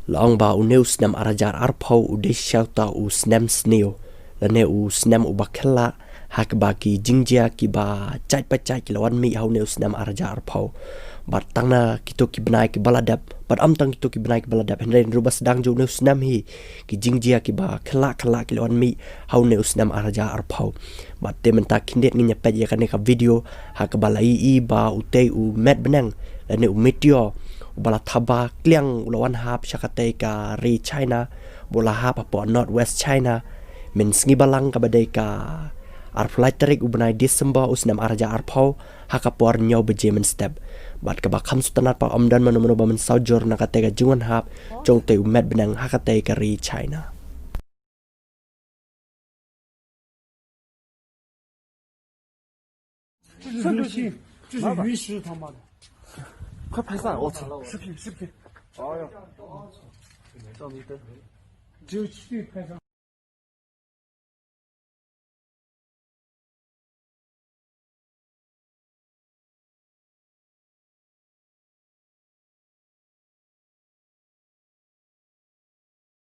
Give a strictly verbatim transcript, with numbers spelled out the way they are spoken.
La ong ba une u snem ar hajar arphew u dei shisha uta u snem sniew lane u snem uba khyllak, ha kaba ki jingjia kiba jait ba jait ki la wan mih ha une u snem ar hajar arphew. Bad tang na kito ki bnai kiba la dep, bad ym tang kito ki bnai kiba la dep, hynrei ruh ba sdang jong une u snem hi, ki jingjia kiba khyllak khyllak ki la wan mih ha une u snem ar hajar arphew. Bad te mynta khyndiat ngin ïa peit ïa kane ka video ha kaba la ïohi ba utei u met bneng lane u meteor uba la thaba kliang u la wan hap sha katei ka ri China, ba u la hap hapoh North West China, mynsngi balang kaba dei ka arphew lai tarik u bnai December u snem ar hajar arphew, ha ka por hynñiew baje mynstep. Bad kaba kham sngewtynnat pat, ym don mano mano ba mynsaw jur na katei ka jingwan hap jong utei u met bneng ha katei ka ri China. 这是游戏，这是鱼食，他妈的！快拍上，我操！视频，视频。哎呦，照明灯。只有七拍上。